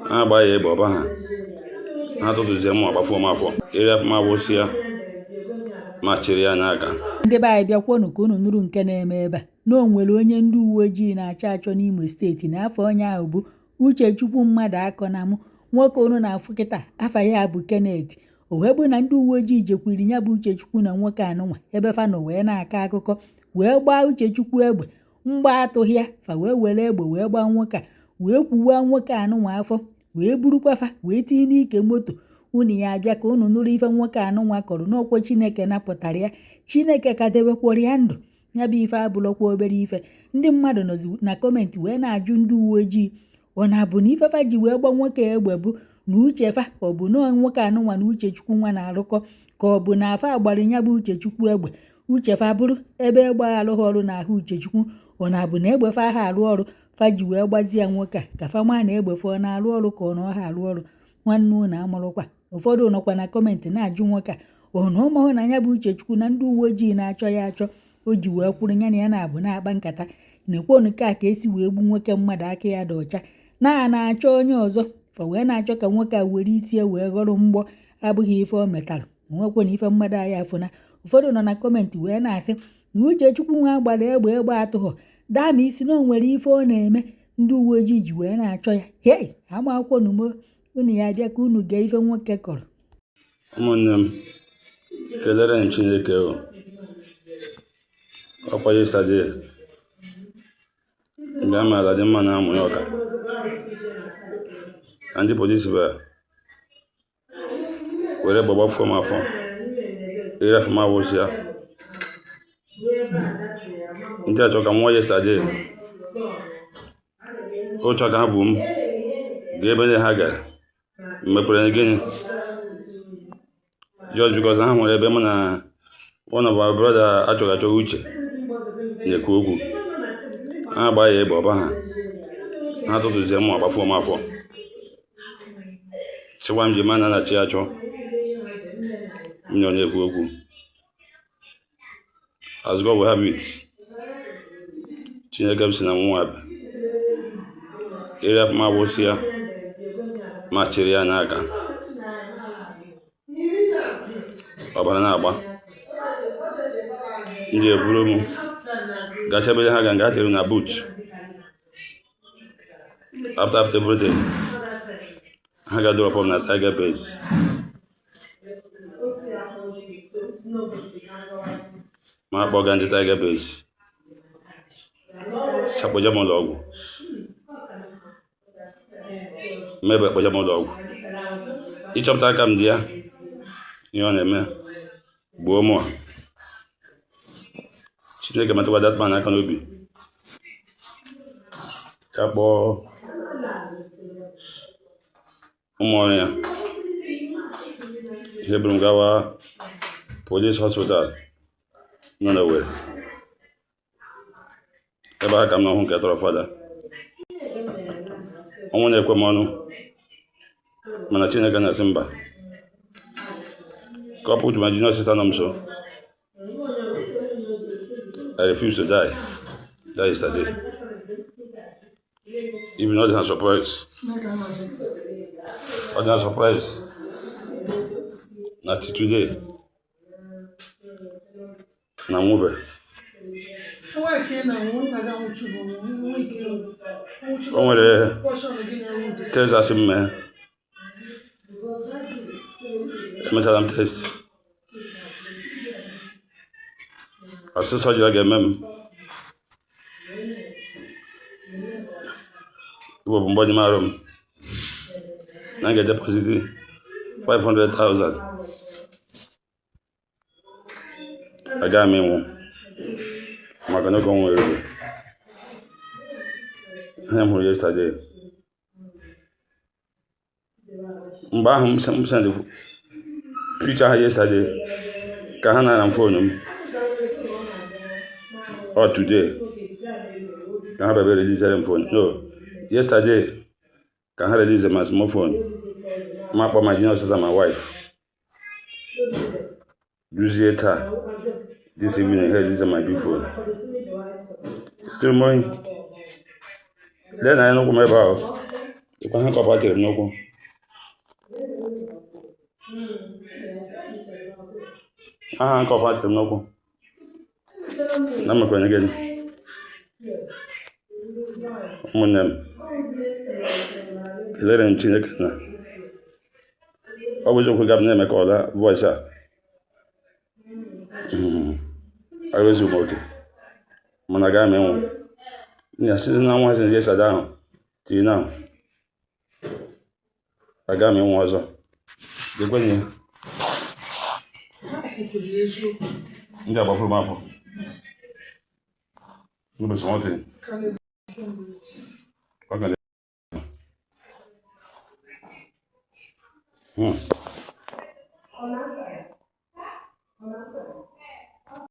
Ha agba ya egbe ọba ha. Ha tụtụzie m agbafuo m afọ. Eri afọ m agbụsịa ma chịrị ya n'aka. Ndị be anyị, bịakwonụ ka unu nụrụ nke na-eme ebe a. Na o nwere onye ndị uwe ojii na-achọ achọ n'Imo Steeti na afa onye ahụ bụ Uchechukwu mmadụ akọnamụ. Nwoke unu na-afụ kịta, afa ya bụ Kenneth. O wee bụ na ndị uwe ojii jekwiri ya bụ Uchechukwu na nwoke anụnwa ebe fa nọ wee na-akọ akụkọ, wee gbaa Uchechukwu egbe. Mgba atụghị ya, fa wee were egbe wee gbaa nwoke a, wee kwuwa nwoke anụnwa afọ, wee burukwa fa wee tinye n'ike moto. Unu ya abịa ka unu nụrụ ife nwoke anụnwa kọrọ n'ọkwa Chineke napụtara ya. Chineke ka debekwara ya ndụ. Ya bụ ife abụrọkwa obere ife. Ndị mmadụ nọzi na comment wee na-ajụ ndị uwe ojii, ọ na-abụ na ife fa ji wee gba nwoke egbe bụ na uche fa ọ bụ na nwoke anụnwa na Uchechukwu nwa na-arụkọ, ka ọ bụ na afa gbara ya bụ Uchechukwu egbe, uche fa bụrụ ebe egbe arụghị ọrụ n'ahụ Uchechukwu, ọ na-abụ na egbe fa ha arụ ọrụ fa ji wee gbazie nwoke a, ka fa maa na egbe fa ọ na-arụ ọrụ ka ọ na ọ ha arụ ọrụ. Nwanne unu amụrụkwa. Ụfọdụ nọkwa na comment na-ajụ nwoke a, ọ na ọ mahụ na ya bụ Uchechukwu na ndị uwe ojii na-achọ ya achọ, o ji wee kwụrụ ya na ya na-abụ na-akpa nkata. Nekwonu nke a ka esi wee gbu nwoke mmadụ aka ya dị ọcha na a na-achọ onye ọzọ. Fa wee na-achọ ka nwoke a were itie wee ghọrọ mgbọ abụghị ife o metara. Onwekwana ife mmadụ anyị afụna. Ụfọdụ nọ na comment wee na-asị na Uchechukwu nwa gbara egbe, egbe atụghọ daa ma isi na o nwere ife ọ na-eme ndị uwe ojii ji wee na-achọ ya. Hei, ama akwụkwọ numo unu ya abịa ka unu gee ife nwoke kọrọ. Ụmụnne m, kelere m Chineke o. Ọkwa yesterday mgbe a maara dị mma na-amụ ya ọka ka ndị polisi bịara were egbe gbafuo m afọ. Eri afọ m awụsịa. Ndị achọ ka m nwụọ yesterday. Otu aka ha bụ m gaa ebe ndị ha gara mekwere gịnị, just because ha nwere ebe mụ na one of our brother achọghị achọghị Uche na-ekwu okwu. Ha agba ya egbe ọba ha. Ha tụtụzie m agbafuo m afọ. Chịwa m ji ma na na-achị achọ m nọ na-ekwu okwu. As God will have it, Chineke m si na mụnwa bịa. Eri afọ m agbụsịa ma chịrị ya n'aka. Ọbara na-agba. Ndị eburu m gachebere ha ga nga tere na boot. After everything, ha ga drop m na Tiger Base. Ma akpọga ndị Tiger Base. Sakpọje m ụlọ ọgwụ. Mmebe kpọje m ụlọ ọgwụ. Ịchọpụta aka m dị ya, ihe ọ na-eme, gbuo mụ a. Chineke metụkwa that man aka n'obi. Ya kpọọ ụmụ ọrụ ya. Ihe buru m gawa police hospital nọ n'Owerri. Ebe ahụ ka m nọ hụ nke tọrọ fada. Ọnwụ na-ekwe m ọnụ, mana Chineke na-asị mba. Coupled to my junior sister nọ m nso, I refuse to die. Die yesterday. Even not na surprise. Ọ dị na surprise. Na till today, na nwube. O nwere test asị m mee. Emechara m test. Asị surgery ga-eme m. Iwepụ mgbọ n'ime arụ m. Na m ga-edeposit 500,000. Agaghị m ịnwụ maka na oge ọnwụ erugo. Ihe m hụrụ yesterday. Mgbe ahụ m send picture ha yesterday ka ha nara m phone m. Ọ today ka ha bịara release m phone. No, yesterday ka ha release my small phone. Ma kpọ my junior sister, my wife. Duzie taa this evening ha release my big phone. Tụrụ m oyi. Lee na anya n'ụkwụ m ebe ahụ. Ịkwa handcuff a tiri m n'ụkwụ. Aha handcuff a tiri m n'ụkwụ. Na mmekwanye gịnị? Ụmụnne m, kelere m Chineke na ọ bụ eziokwu gab na-eme ka ọla voice a. Arụ ezu m oke mana gaa m ịnwụ ya site na nwa si sada ahụ till now aga m ịnwụ ọzọ. Gekwenye ya. Ndị agbafuru m afọ. No be small thing. Ọ ga.